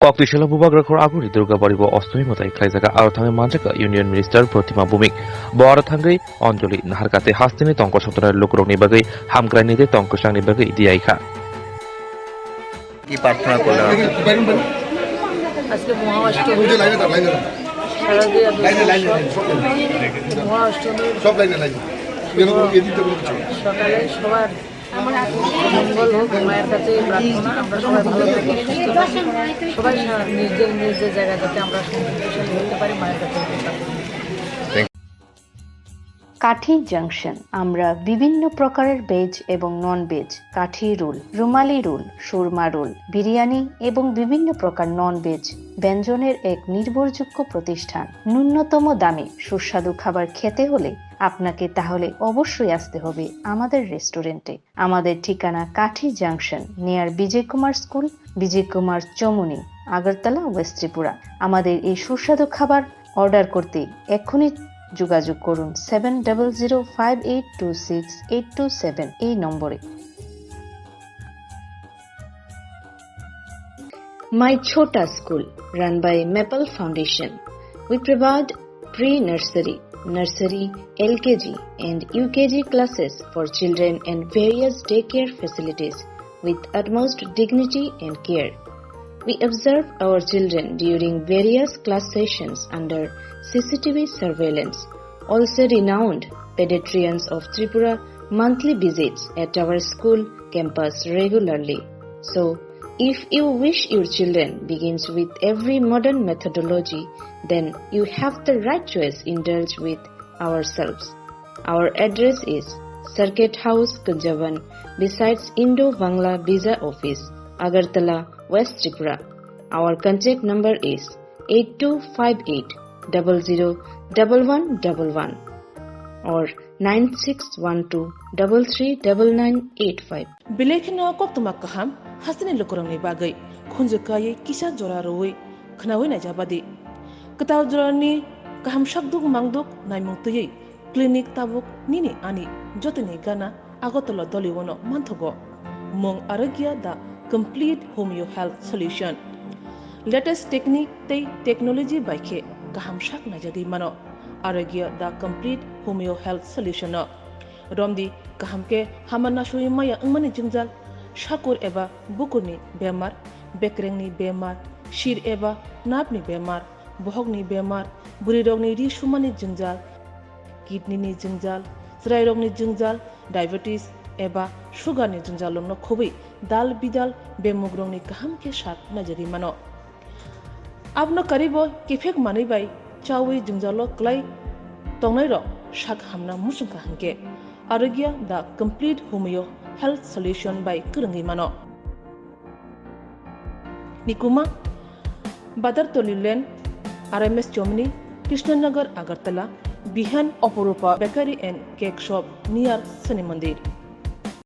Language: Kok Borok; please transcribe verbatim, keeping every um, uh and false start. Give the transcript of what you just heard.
Koktisalo Bubagrakhor Aguri Durgabari bo Ostomi mwtai khlaijak, aro thangwi manjak Union Minister Protima Bhumik. Bo aro thangwi Anjali naharkha tei hasteni tongkol sotonai lukurokni bagwi hamkraini tei tongkwsangni bagwi diyaikha. কি প্রার্থনা করলেন আপনি? আজকে মহা অষ্টমী। শারদীয়া দুর্গা উৎসব। মহা অষ্টমীর সকালে সবার মঙ্গল হোক, মায়ের কাছে এই প্রার্থনা, আমরা সবাই ভালো থাকি, সুস্থ থাকি, সবাই সা-, নিজের নিজের জায়গা যাতে আমরা সন্তুষ্ট হতে পারি, মায়ের কাছে এই প্রার্থনা। কাঠি জাংশন, আমরা বিভিন্ন প্রকারের ভেজ এবং নন ভেজ, কাঠি রোল, রুমালি রোল, সুরমা রোল, বিরিয়ানি এবং বিভিন্ন প্রকার নন ভেজ ব্যঞ্জনের এক নির্ভরযোগ্য প্রতিষ্ঠান। ন্যূনতম দামে সুস্বাদু খাবার খেতে হলে আপনাকে তাহলে অবশ্যই আসতে হবে আমাদের রেস্টুরেন্টে। আমাদের ঠিকানা কাঠি junction, near Bijoy Kumar school, Bijoy Kumar Chowmuhani, Agartala, west Tripura. আমাদের এই সুস্বাদু খাবার অর্ডার করতে এক্ষুনি যোগাযোগ করুন seven double zero five eight two six eight two seven এই নম্বরে। My Chhota School, run by Maple Foundation. We provide pre-nursery, nursery, L K G and U K G classes for children and various daycare facilities with utmost dignity and care. We observe our children during various class sessions under C C T V surveillance. Also, renowned pediatricians of Tripura monthly visits at our school campus regularly. So, if you wish your children begins with every modern methodology, then you have the right choice. Indulge with ourselves. Our address is Circuit House, Kunjaban, besides Indo-Bangla Visa Office, Agartala, West Tripura. Our contact number is eight two five eight double zero double one double one or nine six one two double three double nine eight five. Belai kheno koktwma kaham hasteni lukurokni bagwi khunju kaiwi kisa jora rwui khnaui naijabadi. Kwtal jorani kaham sakduk mangduk naimung twiwi clinic tabuk nini ani jotoni gana Agartala Doliwono manthogo. Mung Arogya the complete homeo health solution. Latest technique tei technology bai khe kaham sak naijagwi mano Arogya the complete homeo health solution no. Romdi kaham khe hama nasui maya wngmani jwngjal, sakur eba bukurni bemar, bekrengni bemar, sir eba napni bemar, bohokni bemar, bwrwirokni ri sumani jwngjal, kidney ni jwngjal, chwrairokni jwngjal, diabetes eba sugar ni jwngjal rokno khobwi dal bidal bemugrokni kaham khe sak naijagwi mano. Abono karibo kiphek manwi bai chawi jwngjalo kwlai tongnairok sak hamna muchungkha hinkhe Arogya the complete homeo health solution bai kwrwngwi mano. Nikuma, Badartoli Lane, R M S Chomni, Krishnanagar, Agartala, Bihan Oporupa Bakery and Cake Shop near Shani Mandir.